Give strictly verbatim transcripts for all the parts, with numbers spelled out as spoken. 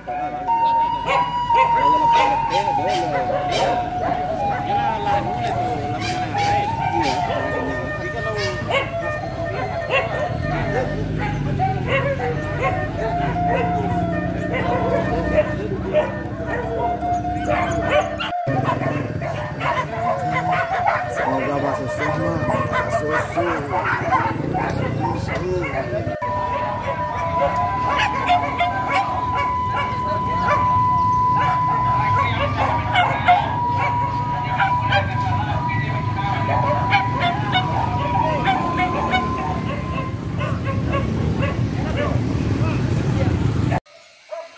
Semoga basusu mah, basusu.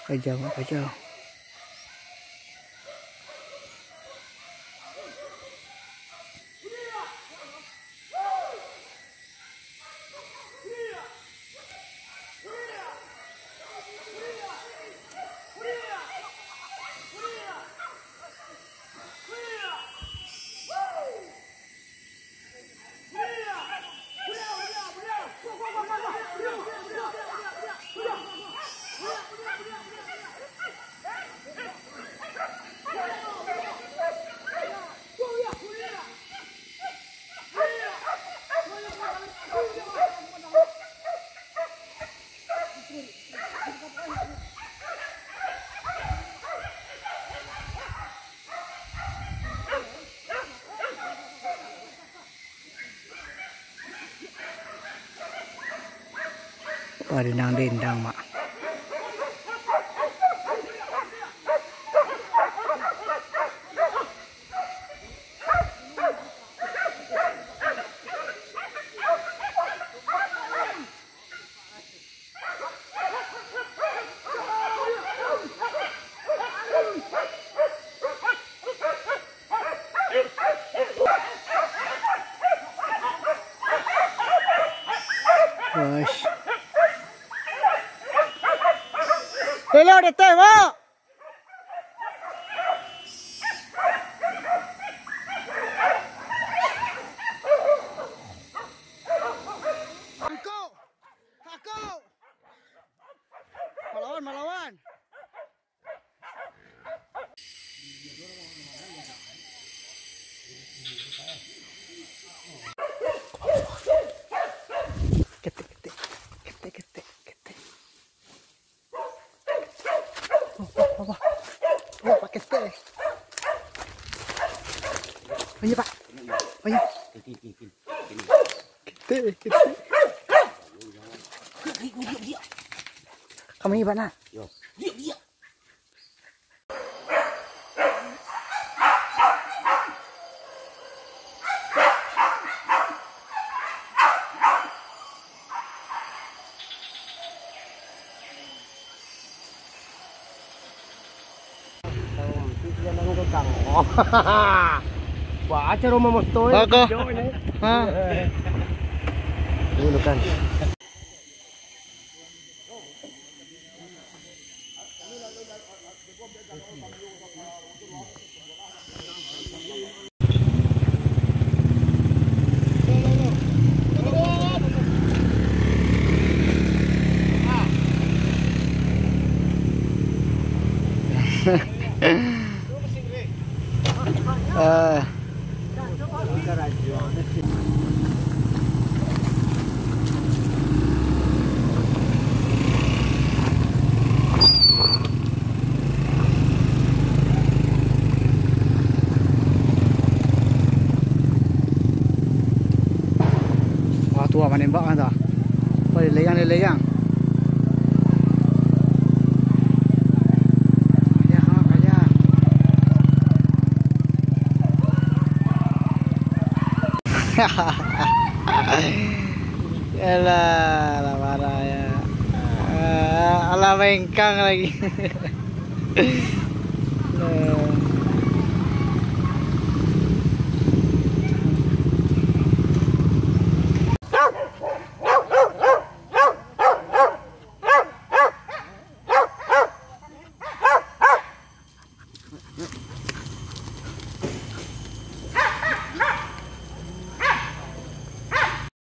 Kajau, kajau. Wah, dendang-dendang, Mak. Gosh. Lelo, deteh, Bok. Angkau. Angkau. Malawan, malawan. Ketek, ketek, ketek, ketek, ketek. Oh, oh, oh, oh. Oh, pakai teh. Oh, iya, Pak. Oh, iya. Ketek, ketek. Kami, Pak, nah. Yo. Baca rumah motor. Bako. Hah? Dulu kan. Eh. Wah, tu lah manembak kan tu. Wah, leleyang, leleyang. Payah, ah, payah. Yalah, alah marah ya. Ah, alah bengkang lagi. Eh,